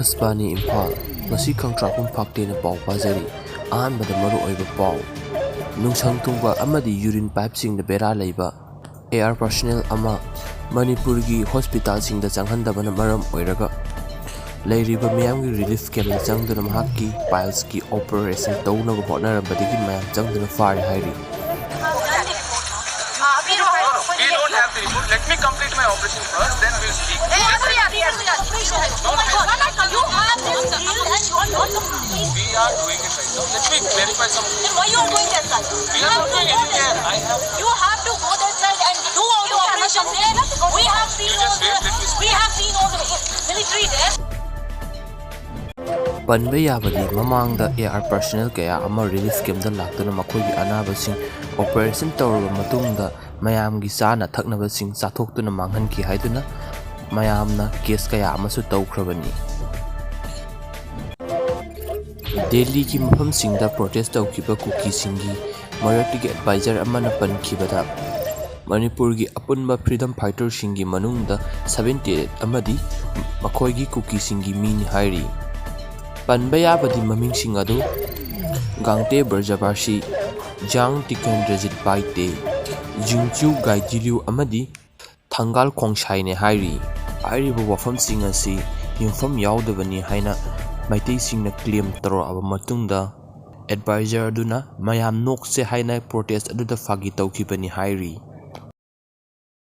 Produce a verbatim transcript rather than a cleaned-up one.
ꯑꯀꯥꯁꯕꯥꯅꯤ ꯏꯝꯐꯥꯜ, ꯉꯁꯤ ꯈꯪꯇ꯭ꯔꯥꯛꯄꯨꯝ ꯐꯥꯛꯇꯦꯅ ꯄꯥꯎ ꯄꯥꯖꯔꯤ꯫ ꯑꯍꯥꯟꯕꯗ ꯃꯔꯨꯑꯣꯏꯕ ꯄꯥꯎ꯫ ꯅꯨꯡꯁꯪ ꯊꯨꯡꯕ ꯑꯃꯗꯤ ꯌꯨꯔꯤꯟ ꯄꯥꯏꯞꯁꯤꯡꯗ ꯕꯦꯔꯥ ꯂꯩꯕ ꯑꯦ ꯑꯥꯔ ꯄꯔꯁꯅꯦꯜ ꯑꯃ ꯃꯅꯤꯄꯨꯔꯒꯤ ꯍꯣꯁꯄꯤꯇꯥꯜꯁꯤꯡꯗ ꯆꯪꯍꯟꯗꯕꯅ ꯃꯔꯝ ꯑꯣꯏꯔꯒ ꯂꯩꯔꯤꯕ ꯃꯤꯌꯥꯝꯒꯤ ꯔꯤꯂꯤꯐ ꯀꯦꯝꯞꯇ ꯆꯪꯗꯨꯅ ꯃꯍꯥꯛꯀꯤ ꯄꯥꯏꯜꯁꯀꯤ ꯑꯣꯄꯔꯦꯁꯟ ꯇꯧꯅꯕ ꯍꯣꯠꯅꯔꯝꯕꯗꯒꯤ ꯃꯌꯥꯝ ꯆꯪꯗꯨꯅ ꯐꯥꯔꯦ ꯍꯥꯏꯔꯤ꯫ We don't have the report. Let me complete my operation first, then we'll speak. We are doing it right now. Let me clarify something. Why you are going that side? We are not doing anything. I have You have to go that side and do all the operation there. We have seen all the we have seen all the military there. ꯄꯟꯕ ꯌꯥꯕꯗꯤ, ꯃꯃꯥꯡꯗ A R personal ꯀꯌꯥ ꯑꯃ relief ꯀꯦꯝꯞꯇ ꯂꯥꯛꯇꯨꯅ ꯃꯈꯣꯏꯒꯤ ꯑꯅꯥꯕꯁꯤꯡ operation ꯇꯧꯔꯕ ꯃꯇꯨꯡꯗ ꯃꯌꯥꯝꯒꯤ ꯆꯥꯅ ꯊꯛꯅꯕꯁꯤꯡ ꯆꯥꯊꯣꯛꯇꯨꯅ ꯃꯥꯡꯍꯟꯈꯤ ꯍꯥꯏꯗꯨꯅ ꯃꯌꯥꯝꯅ ꯀꯦꯁ ꯀꯌꯥ ꯑꯃꯁꯨ ꯇꯧꯈ꯭ꯔꯕꯅꯤ꯫ ꯗꯦꯜꯂꯤꯒꯤ ꯃꯐꯝꯁꯤꯡꯗ ꯄ꯭ꯔꯣꯇꯦꯁ ꯇꯧꯈꯤꯕ ꯀꯨꯀꯤꯁꯤꯡꯒꯤ ꯃꯔꯛꯇꯒꯤ ꯑꯦꯗꯚꯥꯏꯖꯔ ꯑꯃꯅ ꯄꯟꯈꯤꯕꯗ, ꯃꯅꯤꯄꯨꯔꯒꯤ ꯑꯄꯨꯟꯕ ꯐ꯭ꯔꯤꯗꯝ ꯐꯥꯏꯇꯔꯁꯤꯡꯒꯤ ꯃꯅꯨꯡꯗ ꯁꯚꯦꯟꯇꯤ ꯑꯩꯠ ꯑꯃꯗꯤ ꯃꯈꯣꯏꯒꯤ ꯀꯨꯀꯤꯁꯤꯡꯒꯤ ꯃꯤꯅꯤ ꯍꯥꯏꯔꯤ꯫ ꯄꯟꯕ ꯌꯥꯕꯗꯤ ꯃꯃꯤꯡꯁꯤꯡ ꯑꯗꯨ ꯒꯥꯡꯇꯦ ꯕ꯭ꯔꯖꯕꯥꯁꯤ, ꯖꯥꯡ ꯇꯤꯀꯦꯟꯗ꯭ꯔꯖꯤꯠ ꯄꯥꯏꯇꯦ, ꯖꯤꯡꯆꯨ ꯒꯥꯏꯖꯤꯂꯤꯌꯨ ꯑꯃꯗꯤ ꯊꯪꯒꯥꯜ ꯈꯣꯡꯁꯥꯏꯅꯦ ꯍꯥꯏꯔꯤ꯫ ꯍꯥꯏꯔꯤꯕ ꯋꯥꯐꯝꯁꯤꯡ ꯑꯁꯤ ꯌꯨꯝꯐꯝ ꯌꯥꯎꯗꯕꯅꯤ ꯍꯥꯏꯅ ꯃꯩꯇꯩꯁꯤꯡꯅ ꯀ꯭ꯂꯦꯝ ꯇꯧꯔꯛꯑꯕ ꯃꯇꯨꯡꯗ, ꯑꯦꯗꯚꯥꯏꯖꯔ ꯑꯗꯨꯅ ꯃꯌꯥꯝ ꯅꯣꯛꯁꯦ ꯍꯥꯏꯅ ꯄ꯭ꯔꯣꯇꯦꯁ ꯑꯗꯨꯗ ꯐꯥꯒꯤ ꯇꯧꯈꯤꯕꯅꯤ ꯍꯥꯏꯔꯤ꯫